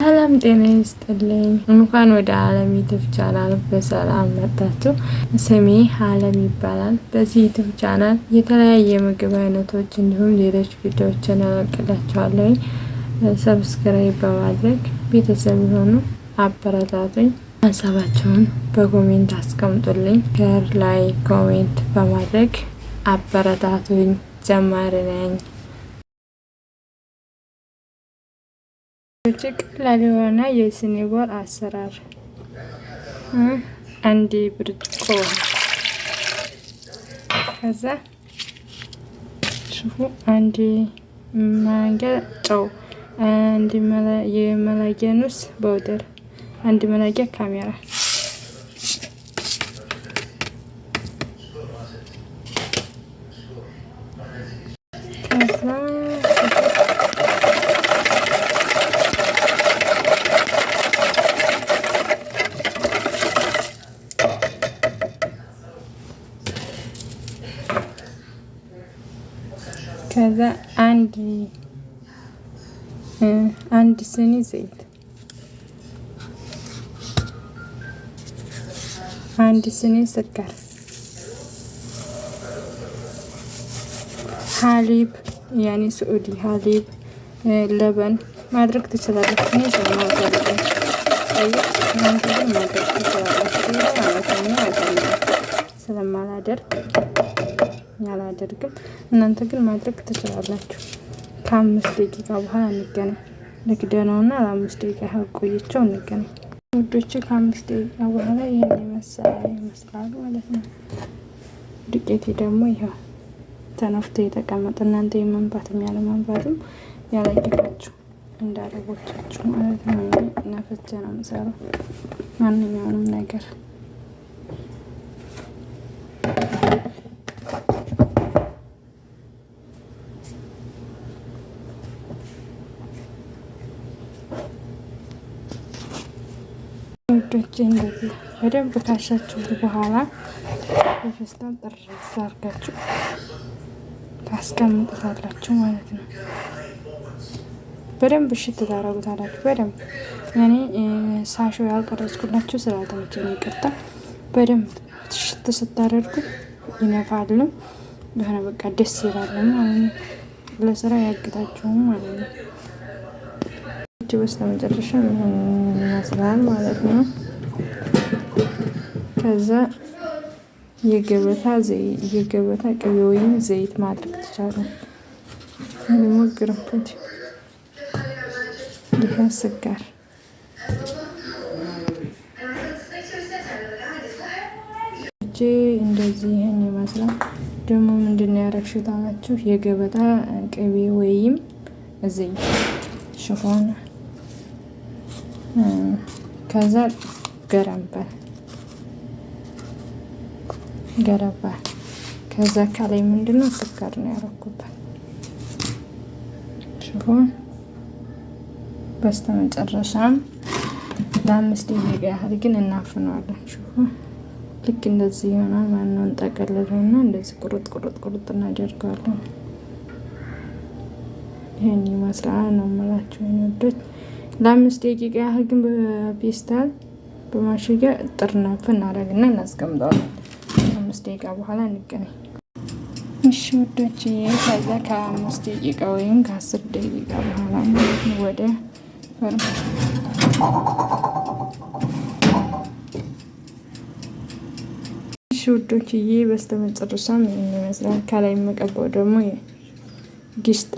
ሰላም ጤና ይስጥልኝ። እንኳን ወደ አለም YouTube channel በሰላም መጣችሁ። ስሜ አለም ይባላል። በዚህ YouTube channel የተለያየ የምግብ አይነቶች እንዲሁም ሌሎች ቪዲዮዎችን እለቅላችኋለሁ። Subscribe በማድረግ ቤተሰብ የሆኑ አበረታቱኝ። ሀሳባቸውን በ comment አስቀምጡልኝ። Share፣ like፣ comment በማድረግ አበረታቱኝ። ጀማሪ ነኝ። ቀላል የሆነ የስኒቦል አሰራር አንድ ብርጭቆ ከዛ ሽፉ አንድ ማንኪያ ጨው፣ አንድ የመላጊያ ኑስ በውደር፣ አንድ መላጊያ ካሜራ። ከዛ ከዛ አንድ ስኒ ዘይት፣ አንድ ስኒ ስኳር፣ حليب يعني سعودي حليب لبن ማድረግ ትችላለች። እኔ ስለማልፈልግ እናንተ ግን ማድረግ ትችላላችሁ ማለት ነው። ስለማላደርግ አላደርግም። እናንተ ግን ማድረግ ትችላላችሁ። ከ5 ደቂቃ በኋላ እንገናኝ። ልክደነውና ለ5 ደቂቃ ያህል ቆይቼው እንገናኝ ውዶች። ከ5 ደቂቃ በኋላ ይህን የመሰለ ይመስላል ማለት ነው። ዱቄቴ ደግሞ ይኸው ተነፍቶ የተቀመጠ፣ እናንተ የመንፋትም ያለ መንፋትም ያላጌታችሁ እንዳረቦቻችሁ ማለት ነው። ነፍቼ ነው የምሰራው ማንኛውንም ነገር። ውዶቼ እንደዚህ በደንብ ካሻችሁ በኋላ በፌስታል ጥርስ አድርጋችሁ ታስቀምጡታላችሁ ማለት ነው። በደንብ እሽት ታደርጉታላችሁ። በደንብ እኔ ሳሾ ያልቀረጽኩላችሁ ስላልተመቸኝ ይቅርታ። በደንብ እሽት ስታደርጉ ይነፋልም የሆነ በቃ ደስ ይላል ማለት ነው። ለስራ ያግታችሁም ማለት ነው። በስተ መጨረሻ ይህን ይመስላል ማለት ነው። ከዛ የገበታ ቅቤ ወይም ዘይት ማድረግ ትችላለን። ደግሞ ግርንፉድ፣ ይህ ስጋር እንደዚህ ይህን ይመስላል። ደግሞ ምንድን ነው ያረግሽው ታላችሁ? የገበታ ቅቤ ወይም ዘይት ሽፎን፣ ከዛ ገረንበል ገረባ፣ ከዛ ከላይ ምንድነው ስኳር ነው ያረኩበት። ሽፎን በስተመጨረሻም ለ5 ደቂቃ ያህል ግን እናፍነዋለን። ሽፎን ልክ እንደዚህ ይሆናል ማለት ነው። እንጠቀልለውና እንደዚህ ቁርጥ ቁርጥ ቁርጥ እናደርገዋለን። ይህን ይመስላል ነው የምላችሁ ውዶች። ለ5 ደቂቃ ያህል ግን በፔስታል በማሸጊያ ጥርናፍ እናደርግና እናስቀምጠዋለን። ከ5 ደቂቃ በኋላ እንገናኝ። እሺ ውዶች፣ ከዛ ከ5 ደቂቃ ወይም ከ10 ደቂቃ በኋላ ወደ فرن። እሺ ውዶችዬ፣ በስተመጨረሻም ይህን ይመስላል። ከላይ የምቀባው ደግሞ ግሽጣ፣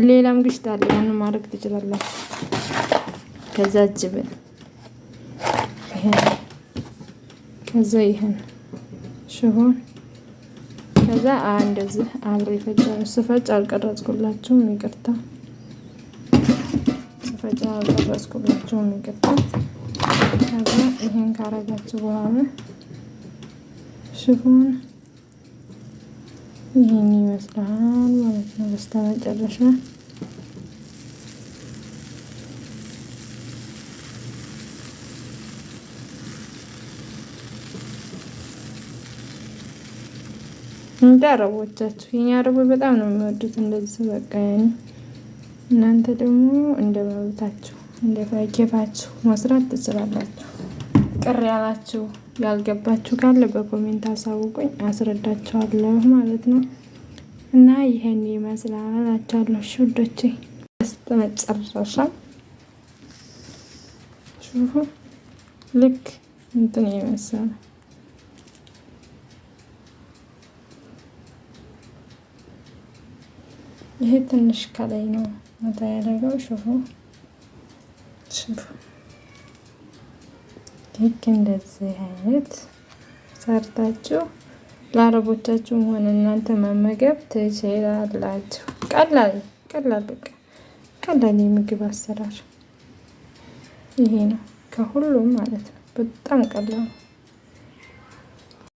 ሌላም ግሽጣ አለ። ያን ማድረግ ትችላላችሁ። ከዛ جبن ይሄን፣ ከዛ ይሄን ሽሆን፣ ከዛ እንደዚህ አብሬ ፈጫ። ስፈጭ አልቀረጽኩላችሁም ይቅርታ። ስፈጭ አልቀረጽኩላችሁም ይቅርታ። ከዛ ይሄን ካረጋችሁ በኋላ ሽሆን ይህን ይመስላል ማለት ነው። በስተመጨረሻ እንደ አረቦቻችሁ፣ የኛ አረቦች በጣም ነው የሚወዱት እንደዚህ በቃ። ያኔ እናንተ ደግሞ እንደ መብታችሁ እንደ ኬፋችሁ መስራት ትችላላችሁ። ቅር ያላችሁ ያልገባችሁ ካለ በ comment አሳውቁኝ፣ አስረዳችኋለሁ ማለት ነው። እና ይሄን ይመስላል እላችኋለሁ ውዶቼ። በስተመጨረሻ شوفوا ልክ እንትን የመሰለ ይሄ ትንሽ ከላይ ነው መታ ያደረገው። شوفوا شوفوا ልክ እንደዚህ አይነት ሰርታችሁ ለአረቦቻችሁም ሆነ እናንተ መመገብ ትችላላችሁ። ቀላል ቀላል በቃ ቀላል የምግብ አሰራር ይሄ ነው ከሁሉም ማለት ነው። በጣም ቀላል ነው።